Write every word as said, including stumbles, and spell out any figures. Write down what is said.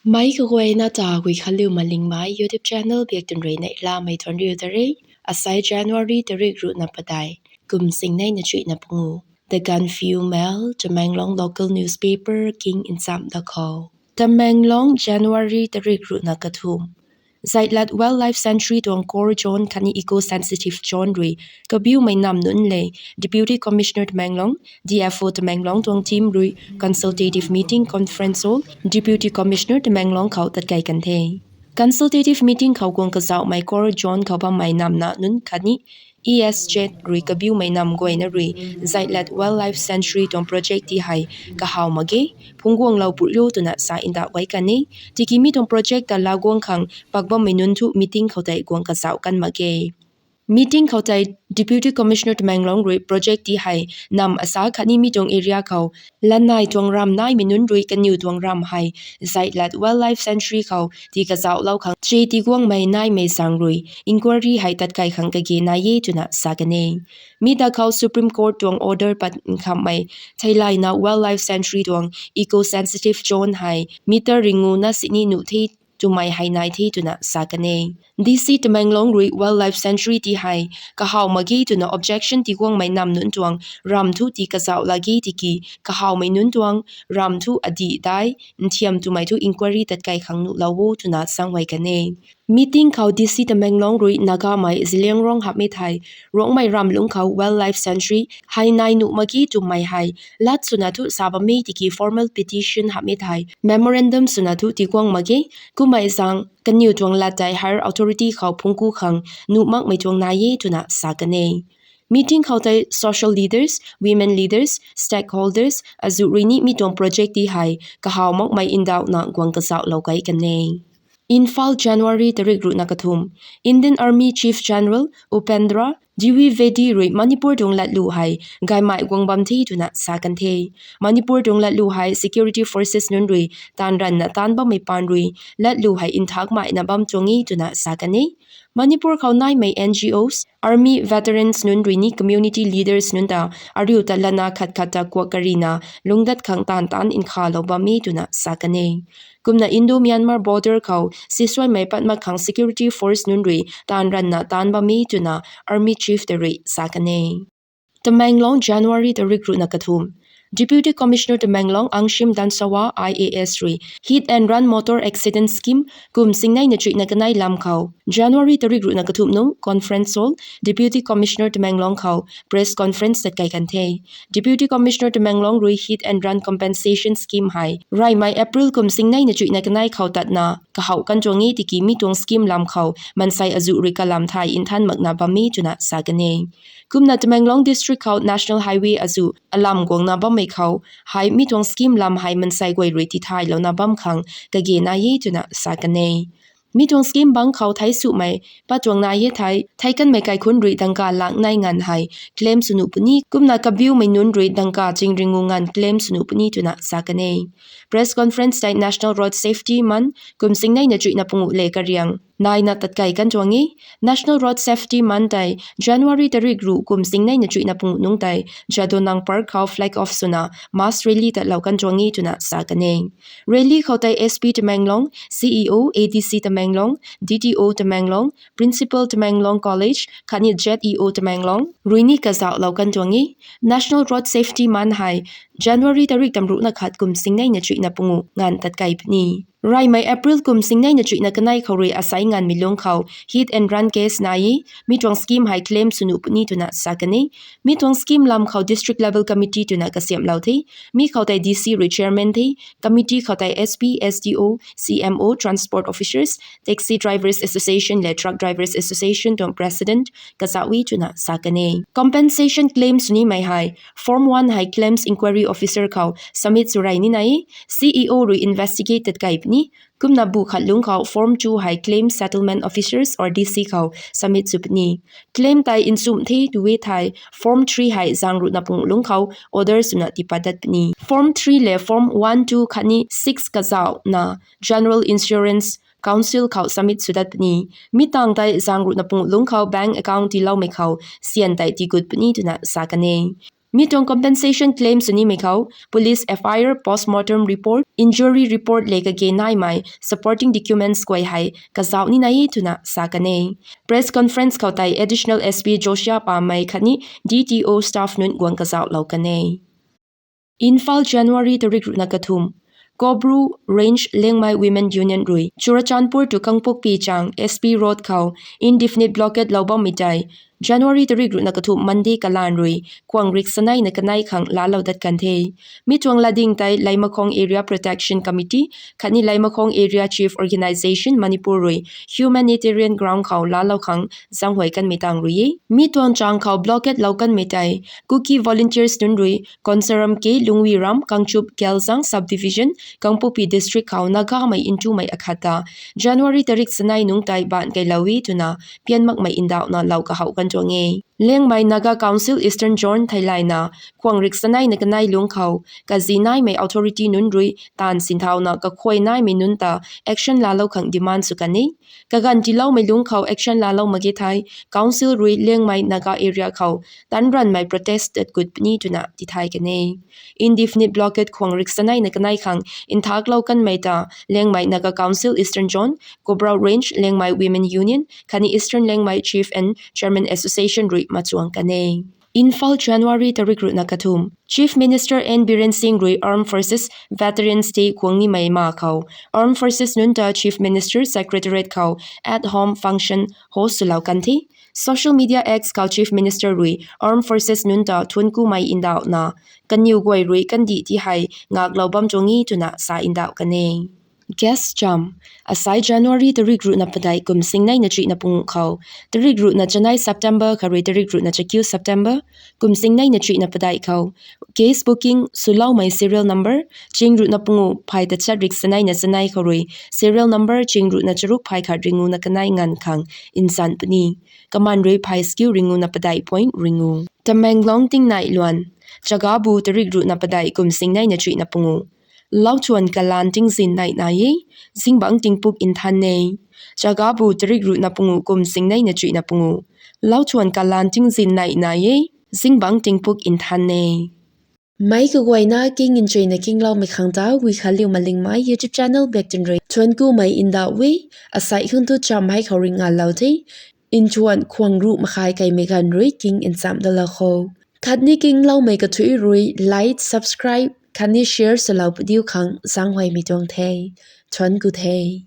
Mei kaguayna ta Guikhanliu Malingmei YouTube channel biak tun rui neihlamei tuang riu ta re. Asai January tarik ruhna padeih, kum singneina chuihna pangu. The Gaanphiu Mail, Tamenglong local newspaper king nchamh da khou. Tamenglong, January tarik ruhna kathumh. Zaitlat Wildlife Sanctuary tuang core zone khatni eco-sensitive zone rui kabiumei nam nunc le Deputy Commissioner Tamenglong, D F O Tamenglong tuang team rui consultative meeting conference hall, Deputy Commissioner Tamenglong khou tatkai kan the. Consultative meeting khou guang kazauhmei core zone khou bammei namna nunc khatni E S Z rui kabiumei nam guayna rui Zaitlat Wildlife Sanctuary tuang project ti hei kahaw mak ge, phungc guanglou pulou twna sa ndauh guay kan e. Tiki mi tuang project ta laa guang khang pak bammei nunc thu meeting khou tei guang kazauh kan mak ge. Meeting khou tei Deputy Commissioner Tamenglong rui project ti hei nam asa khatni mi tuang area khou lanai tuang ramv naimei nunc rui kaniw tuang ramv hei Zaitlat Wildlife Sanctuary khou tii kazauhlou khang che tiguangmei naimei zaeng rui inquiry hei tatkai khang kage nai e twna sa kan e. Mi ta khou Supreme Court tuang order pat nkhamhmei theilayna Wildlife Sanctuary tuang eco-sensitive zone hei meter ringuna sini nuh the twmei hei nai the twna sa kan e. D C Tamenglong rui Wildlife Sanctuary ti hei kahaw mak ge twna objection tiguangmei nam nunc tuang ramv thu tii kazauh lak ge tiki kahawmei nunc tuang ramv thu adih dai nthiam twmei thu inquiry tatkai khang nuhlou o twna sanghuay kan e. Meeting khou D C Tamenglong rui Nagamei Zeliangrong hamhmei thei Ruangmei ramlungc khou Wildlife Sanctuary hei nai nuh mak ge twmei hei lat swna thu sa bam e tiki formal petition hamhmei thei memorandum swna thu tiguang mak ge. Kummei zaeng kaniw tuang lat tei higher authority khou phungc ku khang nuh makmei tuang nai e twna sa kan e. Meeting khou tei social leaders, women leaders, stakeholders azuh rui ni mi tuang project ti hei kahaw makmei ndauhna guang kazauhlou kai kan e. Imphal, January tarik ruhna kathumh. Indian Army Chief General Upendra Dwivedi rui Manipur tuang latlu hei gaymei guang bam the twna sa kan the. Manipur tuang latlu hei security forces nunc rui taanv ranvna taanv bammei paan rui latlu hei nthakmeina bam tuang e twna sa kan e. Manipur khou naimei N G Os, army veterans nunc rui ni community leaders nunc ta ariu ta lana khat khat ta kuak karina lungdat khang taanv taanv nkhavlou bam e twna sa kan e. Kumna Indo-Myanmar border khou sisuaimei pat mak khang security force nunc rui taanv ranvna taanv bam e twna army chief ta rui sa kan e. Tamenglong, January tarik ruhna kathumh. Deputy Commissioner Tamenglong Angshim Dangshawa I A S rui Hit and Run Motor Accident Scheme kum singneina chuihna kanei lam khou January tarik ruhna kathumh nung conference hall Deputy Commissioner Tamenglong khou press conference tatkai kan the. Deputy Commissioner Tamenglong rui Hit and Run Compensation Scheme hei reymei April kum singneina chuihna kanei khou tatna kahaw kan tuang e tiki mi tuang scheme lam khou mansei azuh rui kalam thay nthan makna bam e twna sa kan e. Kumna Tamenglong District khou National Highway azuh alam guangna bammei khou hei mi tuang scheme lam hei mansei guay rui tithaylouna bam khang kage nai e twna sa kan e. Mi tuang scheme bang khou thei sumei pat tuang nai e thei, thei kanmei kaikhunc rui dangka lak nei nganv hei claim sw nuh puni, kumna kabiumei nunc rui dangka chingringu nganv claim sw nuh puni twna sa kan e. Press conference tei National Road Safety Month kum singneina chuihna panguh le kariang naina tatkai kan tuang e. National Road Safety Month tei January tarik ruh kum singneina chuihna panguh nungc tei Jadonang Park khou flag off swna mass rally tatlou kan tuang e twna sa kan e. Rally khou tei S P Tamenglong, C E O, A D C Tamenglong, D T O Tamenglong, Principal Tamenglong College khatni Z E O Tamenglong rui ni kazauhlou kan tuang e. National Road Safety Month hei January tarik tamruhna khat kum singneina chuihna panguh nganv tatkai puni. Reymei April kum singneina chuihna kanei khou rui asei nganvmei lungc khou hit and run case nai e, mi tuang scheme hei claim sw nuh puni twna sa kan e. Mi tuang scheme lam khou district level committee twna kasiamhlou the. Mi khou tei D C rui chairman the. Committee khou tei S P, S D O, C M O, transport officers, taxi drivers association le truck drivers association tuang president kazauh e twna sa kan e. Compensation claim sw nimei hei form one hei claims inquiry officer khou submit sw rey nina e. C E O rui investigate tatkai puni. Kumna bu khat lungc khou form two hei claim settlement officers or D C khou submit sw puni. Claim tei nchumh the tw e thei form three hei zaeng ruhna panguh lungc khou order swna tiipat dat puni. Form three le form one, two khatni six kazauhna General Insurance Council khou submit sw dat puni. Mi tangv tei zaeng ruhna panguh lungc khou bank account tiiloumei khou syan tei tiigut puni twna sa kan e. Mi tuang compensation claim sw nimei khou police F I R, postmortem report, injury report le kage naimei supporting documents guay hei kazauh ni nai e twna sa kan e. Press conference khou tei Additional S P Joshua Pamei khatni D T O staff nunc guang kazauhlou kan e. Imphal, January tarik ruhna kathumh. Kobru Range Liangmai Women Union rui Churachandpur to Kangpokpi chang S P Road khou indefinite blockade lou bammei tei January tarik ruhna kathumh Monday kalan rui khuang rik saneina kanei khang laalou dat kan the. Mi tuang latding tei Leimakhong Area Protection Committee khatni Leimakhong Area Chief Organisation Manipur rui humanitarian ground khou laalou khang zaenghuay kanmei tang rui e. Mi tuang chang khou blockade lou kanmei tei Kuki volunteers nunc rui Konsaram K, Lungwiram, Kangchup, Geljang Subdivision, Kangpokpi District khou Nagamei ntumei akhat ta January tarik sanei nungc tei baanc keilou e twna pian makmei ndauhna lou kahouh kan tuang e. Liangmai Naga Council Eastern Zone theilayna khuang rik saneina kanei lungc khou kazi naimei authority nunc rui taanv sinthauna kakhuay naimei nunc ta action laalou khang demand sw kan e. Kaganv tiiloumei lungc khou action laalou mak ge thei Council rui Liangmai Naga area khou tanranmei protest tat gut puni twna tithay kan e. Indefinite blockade khuang rik saneina kanei khang nthaklou kanmei ta Liangmai Naga Council Eastern Zone, Kobrou Range Liangmai Women Union khatni Eastern Liangmai Chief and Chairman Association rui machuang kan e. Imphal, January tarik ruhna kathumh. Chief Minister N Biren Singh rui Armed Forces Veterans Day khuang nimei ma khou Armed Forces nunc ta Chief Minister Secretariat khou at home function host swlou kan the. Social media X khou Chief Minister rui Armed Forces nunc ta thuanc kumei ndauhna kaniw guay rui kandih ti hei ngaklou bam tuang e twna sa ndauh kan e. Guest cham. Asai January tarik ruhna padeih kum singneina chuihna panguh khou tarik ruhna chanei September kha rui tarik ruhna chakiu September kum singneina chuihna padeih khou case booking swloumei serial number ching ruhna panguh phay tachat rik saneina chanei khou rui serial number ching ruhna charuk phay khat ringu na kanei nganv khang nzan puni. Kaman rui phay skiu ringu na padeih point ringu. Tamenglong tingnai luan. Chagabu tarik ruhna padeih kum singneina chuihna panguh. Lauthuan kalan tingzin nai nai e, zingbangc tingpuk nthan e. Chagabu tarik ruhna panguh kum singneina chuihna panguh. Lauthuan kalan tingzin nai nai e, zingbangc tingpuk nthan e. Meic kaguayna king nchuina kingloumei khang ta Guikhanliu Malingmei YouTube channel baktun rui thuanc kumei ndauh e. Asai khang tu cham hei khou ri ngalou the. Nthuan khuang ruh makhai kaimei ganv rui king ncham dalou kho. Khatni kingloumei kathuic rui like, subscribe khatni share swlou padiu khang zaenghuaymei tuang the. Thuanc ku the.